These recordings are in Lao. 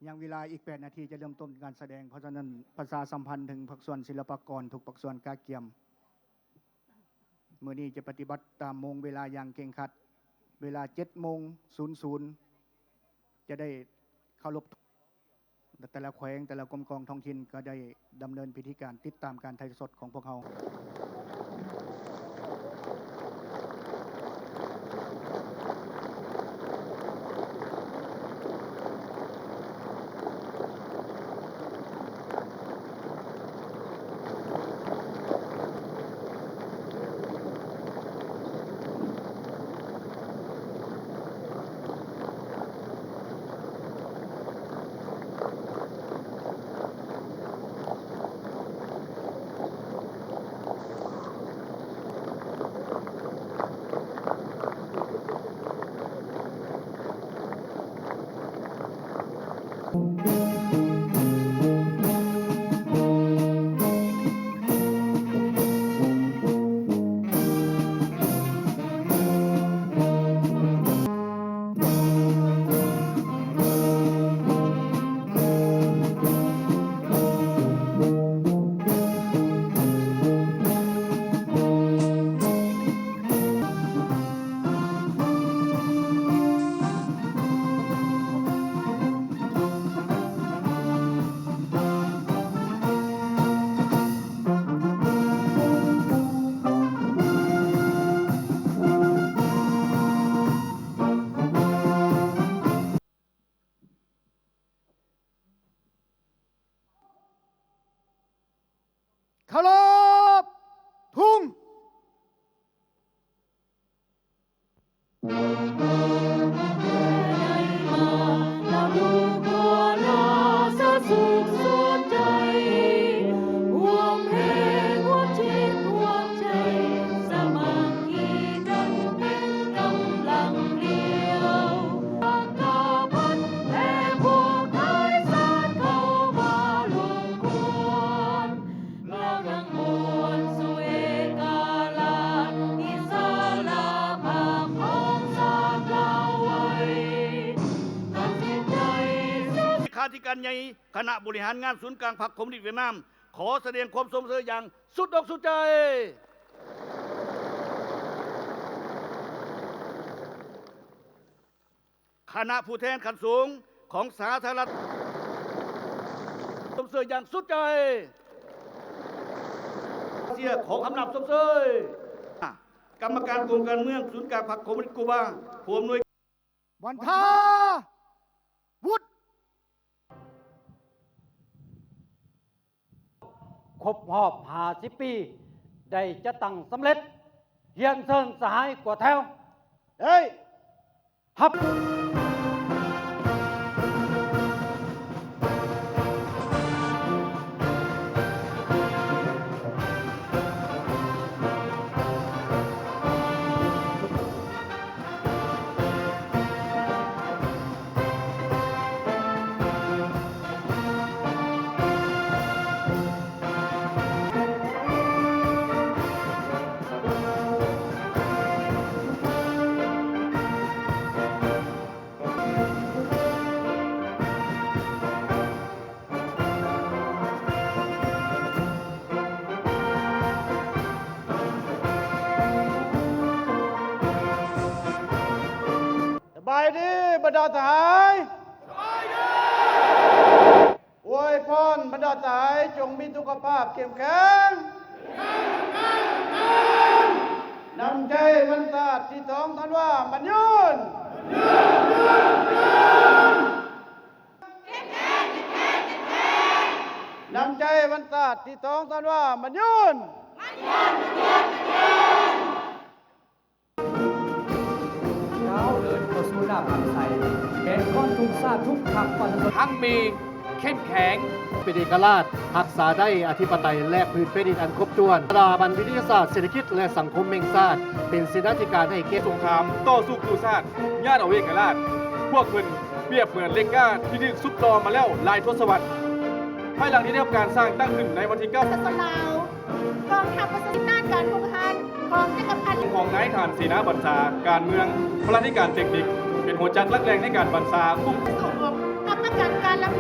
ຍັງເວລາອີກແປດນາທີຈະເລີ່ມຕົ້ນການສະແດງ, ເພາະສະນັ້ນປະຊາສຳພັນເຖິງພາກສ່ວນສິລະປາກອນທຸກພາກສ່ວນກະກຽມ. ມື້ນີ້ຈະປະຕິບັດຕາມໂມງເວລາຢ່າງເຄັ່ງຄັດ. ເວລາເຈັດໂມງສູນສູນ ຈະໄດ້ເຄົາລົບ ແຕ່ລະແຂວງ ແຕ່ລະກົມກອງທ້ອງຖິ່ນກໍໄດ້ດຳເນີນພິທີການຕິດຕາມການຖ່າຍທອດສດຂອງພວກເຮົາ. ເຄົາລົບທຸງ. ລາວທັງໝົດສູ່ເອກະລາດອິດສະຫຼະພາບຂອງຊາດລາວໄວ້. ຕັດສິນໃຈ. ເລຂາທິການໃຫຍ່ຄະນະບໍລິຫານງານສູນກາງພັກຄອມມູນິດຫວຽດນາມ ຂໍສະແດງຄວາມຊົມເຊີຍຢ່າງສຸດອົກສຸດໃຈ. ຄະນະຜູ້ແທນຂັ້ນສູງຂອງສາທາລະນະລັດ ຊົມເຊີຍຢ່າງສຸດໃຈ. ເຊຍ ຂໍຄຳນັບຊົມເຊີຍ. ກຳມະການກົມການເມືອງສູນກາງພັກຄອມມູນິດກູບາ ຜູ້ອຳນວຍ ບັນທາວຸດ. ຄົບຮອບຫ້າສິບປີ ໄດ້ຈັດຕັ້ງສຳເລັດ. ຮຽນເຊີນສະຫາຍກວດແຖວ. ເອີຍ ຮັບ. ສະບາຍດີບັນດາສະຫາຍ. ສະບາຍດີ. ອວຍພອນບັນດາສະຫາຍ ຈົ່ງມີສຸຂະພາບເຂັ້ມແຂງ. ນ້ຳໃຈວັນຊາດທີສອງທັນວາໝັ້ນຍືນ. ນ້ຳໃຈວັນຊາດທີສອງທັນວາໝັ້ນຍືນ. ກ້າວເດີນເຂົ້າສູ່ໜ້າພັກໄຊ ແຂນຄອນທຸງຊາດທຸກພັກປະຊາຊົນ ຮັ່ງມີເຂັ້ມແຂງ ເປັນເອກະລາດ, ຮັກສາໄດ້ອະທິປະໄຕ ແລະ ພື້ນແຜ່ນດິນອັນຄົບຖ້ວນ. ສະຖາບັນວິທະຍາສາດເສດຖະກິດ ແລະ ສັງຄົມແຫ່ງຊາດ ເປັນເສນາທິການໃຫ້ແກ່ ສົງຄາມຕໍ່ສູ້ກູ້ຊາດ ຍາດເອົາເອກະລາດ. ພວກເພິ່ນປຽບເໝືອນເຫຼັກກ້າທີ່ຖືກຊຸບຕໍ່ມາແລ້ວຫຼາຍທົດສະວັດ. ພາຍຫຼັງທີ່ໄດ້ຮັບການສ້າງຕັ້ງຂຶ້ນໃນວັນທີເກົ້າ ປະຊາຊົນລາວ ກອງທັບປະຊາຊົນ ຕ້ານການຮຸກຮານຂອງຈັກກະພັນ ຂອງນາຍທະຫານເສນາບັນຊາ, ການເມືອງ, ພະລາທິການເຕັກນິກ ເປັນຫົວຈັກຫຼັກແຫຼ່ງໃນການບັນຊາຄຸ້ມ ປະສົມອົບຮັບປະກັນການລຳ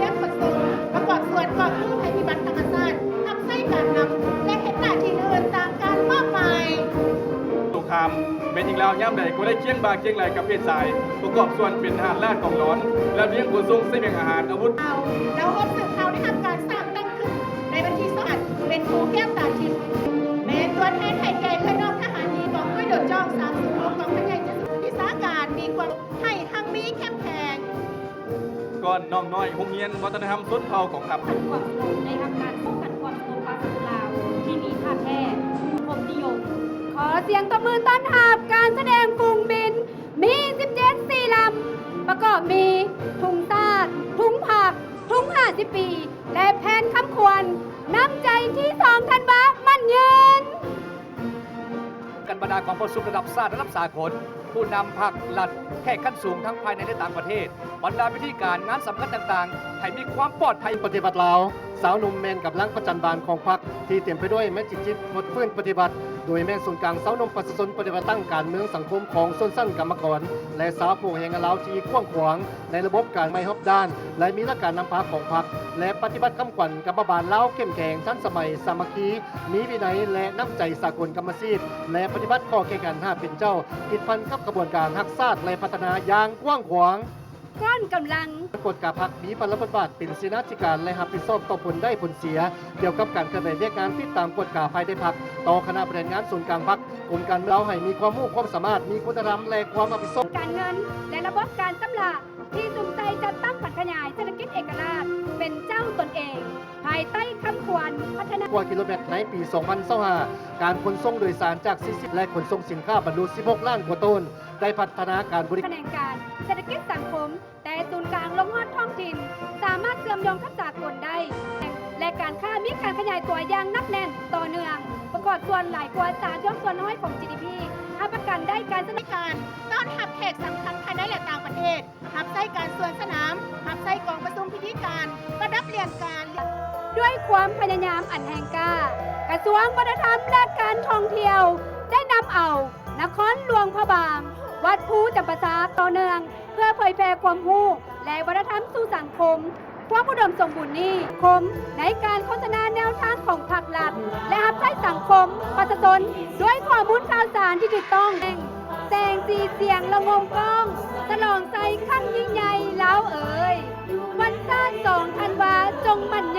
ແມ່ຍິງລາວຍາມໃດກໍໄດ້ຄຽງບ່າຄຽງໄຫຼ່ກັບເພດຊາຍ ປະກອບສ່ວນເປັນທະຫານລາດກອງຫຼອນ ລະລຽງຂົນສົ່ງສະບຽງອາຫານອາວຸດ. ເຮົາ ເຮົາຮອບສືບຂ່າວໄດ້ຮັບການສ້າງຕັ້ງຂຶ້ນໃນວັນທີສອງ ເປັນພູແກ້ວຕາທິບ ແມ່ນຕົວແທນໃຫ້ແກ່ເອື້ອຍນ້ອງທະຫານຍິງກອງດ້ວຍໂດດຈ້ອງສາມສິບຫົກ ກອງພັນໃຫຍ່ເຈັດສິບ ວິຊາການມີຄວາມ ໃຫ້ຮັ່ງມີເຂັ້ມແຂງ. ກ່ອນນ້ອງນ້ອຍໂຮງຮຽນວັດທະນະທຳຊົນເຜົ່າກອງທັບ. ຂັດຂວາງສະຫງົບ ໄດ້ຮັບການປ້ອງກັນຄວາມສະຫງົບປາສາກົນລາວ ທີ່ມີທ່າແທ້ ຄົມນິຍົມ. ຂໍສຽງຕົບມືຕ້ອນຮັບການສະແດງຝູງບິນ ມີສິບເຈັດ ສີ່ລຳ ປະກອບມີ ທຸງຊາດ, ທຸງພັກ, ທຸງຫ້າສິບປີ ແລະ ແຜ່ນຄຳຂວັນ ນ້ຳໃຈທີສອງທັນວາ ໝັ້ນຍືນ. ກັນບັນດາກອງປະຊຸມລະດັບຊາດ, ລະດັບສາກົນ, ຜູ້ນຳພັກລັດ, ແຂກຂັ້ນສູງທັງພາຍໃນ ແລະ ຕ່າງປະເທດ, ບັນດາພິທີການງານສຳຄັນຕ່າງໆ ໃຫ້ມີຄວາມປອດໄພ. ປະຕິວັດລາວ, ຊາວໜຸ່ມແມ່ນກຳລັງພະຈັນບານຂອງພັກ ທີ່ເຕັມໄປດ້ວຍແມັດຈິດຈິດ ຟົດຟື້ນປະຕິວັດ, ໂດຍແມ່ນສູນກາງຊາວໜຸ່ມປະຊາຊົນປະຕິວັດ ຕັ້ງການເມືອງສັງຄົມຂອງຊົນຊັ້ນກຳມະກອນ ແລະ ຊາວຜູ້ແຮງງານລາວທີ່ກວ້າງຂວາງ ໃນລະບົບການໃໝຮອບດ້ານ ແລະ ມີຫຼັກການນຳພາຂອງພັກ ແລະ ປະຕິບັດຄຳຂວັນກຳມະບານລາວເຂັ້ມແຂງ, ທັນສະໄໝ, ສາມັກຄີ, ມີວິໄນ ແລະ ນ້ຳໃຈສາກົນກຳມະຊີບ ແລະ ປະຕິບັດຂໍ້ແຂ່ງຂັນຫ້າເປັນເຈົ້າ ຕິດພັນກັບຂະບວນການຮັກຊາດ ແລະ ພັດທະນາຢ່າງກວ້າງຂວາງ. ກ້ອນກຳລັງ ກວດກາພັກ ມີພາລະບົດບາດເປັນເສນາທິການ ແລະ ຮັບຜິດຊອບຕໍ່ຜົນໄດ້ຜົນເສຍ ກ່ຽວກັບການເຄື່ອນໄຫວວຽກງານ ຕິດຕາມກວດກາພາຍໃນພັກ ຕໍ່ຄະນະບໍລິຫານງານສູນກາງພັກ, ອົງການເມືອງລາວ ໃຫ້ມີຄວາມຮູ້ຄວາມສາມາດ, ມີຄຸນນະທຳ ແລະ ຄວາມຮັບຜິດຊອບ. ການເງິນ ແລະ ລະບົບການຊຳລະ ທີ່ສຸມໃສ່ຈັດຕັ້ງຜັນຂະຫຍາຍເສດຖະກິດເອກະລາດ ເປັນເຈົ້າຕົນເອງ ພາຍໃຕ້ຄຳຂວັນພັດທະນາ. ກວ່າກິໂລແມັດໃນປີສອງພັນຊາວຫ້າ, ການຂົນສົ່ງໂດຍສານຈາກສີ່ສິບ ແລະ ຂົນສົ່ງສິນຄ້າບັນລຸສິບຫົກລ້ານກວ່າໂຕນ ໄດ້ພັດທະນາການບໍລິ. ຂະແໜງການເສດຖະກິດສັງຄົມ ແຕ່ສູນກາງລົງຮອດທ້ອງຖິ່ນ ສາມາດເຊື່ອມໂຍງກັບສາກົນໄດ້ ແລະ ການຄ້າມີການຂະຫຍາຍຕົວຢ່າງໜັກແໜ້ນຕໍ່ເນື່ອງ ປະກອບສ່ວນຫຼາຍກວ່າສາມສິບຫົກສ່ວນຮ້ອຍຂອງ ຈີດີພີ ຮັບປະກັນໄດ້ການສະໜັບ. ການຕ້ອນຮັບແຂກສຳຄັນພາຍໃນ ແລະ ຕ່າງປະເທດ, ຮັບໃຊ້ການສວນສະໜາມ, ຮັບໃຊ້ກອງປະຊຸມພິທີການ, ປະດັບຫຼຽນການ. ດ້ວຍຄວາມພະຍາຍາມອັນແຮງກ້າ, ກະຊວງວັດທະນະທຳ ແລະ ການທ່ອງທ່ຽວ ໄດ້ນຳເອົານະຄອນຫຼວງພະບາງ, ວັດພູຈຳປາສັກ ຕໍ່ເນື່ອງ ເພື່ອເຜີຍແຜ່ຄວາມຮູ້ ແລະ ວັດທະນະທຳສູ່ສັງຄົມ. ຄວາມອຸດົມສົມບູນນີ້ ຄົມໃນການໂຄສະນາແນວທາງຂອງພັກລັດ ແລະ ຮັບໃຊ້ສັງຄົມປະຊາຊົນ ດ້ວຍຂໍ້ມູນຂ່າວສານທີ່ຖືກຕ້ອງ. ແສງສີສຽງລະງົມກ້ອງ ສະຫຼອງໄຊຄັ້ງຍິ່ງໃຫຍ່ລາວເອີຍ, ວັນຊາດສອງທັນວາ ຈົ່ງໝັ້ນຍ